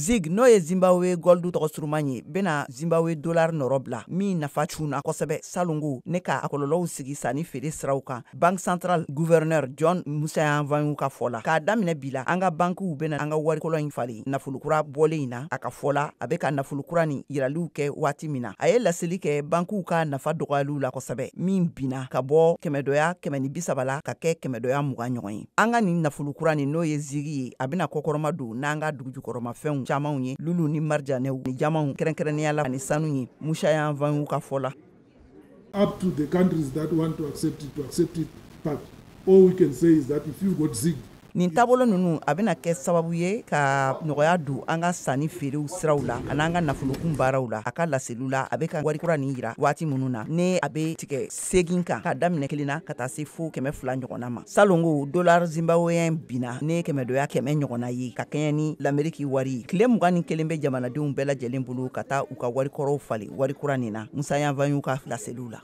Zig, n'o ye Zimbabwe gold tɔgɔ suruman ye, bɛna Zimbabwe dollar nɔrɔ bila, min nafa cunna kosɛbɛ salongo ne ka a kɔlɔlɔw sigi sanni feere siraw kan. Banque centrale gouverneur John Musayanvanyu ka fɔ la, k'a daminɛ bi la, an ka bankiw bɛna an ka warikɔlɔ in falen nafolokura bɔlen in na. A ka fɔ la, a bɛ ka nafolokura nin yiraliw kɛ waati min na, a ye laseli kɛ bankiw ka nafa dɔgɔyaliw la kosɛbɛ, min binna ka bɔ kɛmɛdɔya 130 la ka kɛ kɛmɛdɔya 20 ɲɔgɔn ye. An ka nin nafolokura nin, n'o ye zigi ye, a bɛna kɔkɔrɔma don n'an ka dugujukɔrɔmafɛnw camanw ye, lulu ni marijanɛw ni jamanw, kɛrɛnkɛrɛnnenya la ni sanu ye, Musayanvanyu ka fɔ la. Up to the countries that want to accept it, to accept it. But all we can say is that if you got ZiG, Nin taabolo ninnu, a bɛna kɛ sababu ye ka nɔgɔya don an ka sanni feerew siraw la ani an ka nafolokun baaraw la. A ka laseliw la, a bɛ ka wari kura nin jira waati minnu na ne a bɛ tigɛ segin kan ka daminɛ kelen na ka taa se fo 200 ɲɔgɔnna ma, salongo dollar zimbabwéen binna ne kɛmɛdɔya 100 ɲɔgɔnna ye ka kɛɲɛ ni Lameriki wari ye. Tile 21 bɛ jamanadenw bɛɛ lajɛlen bolo ka taa u ka warikɔrɔw falen wari kura nin na, Musayanvanyu ka laseliw la.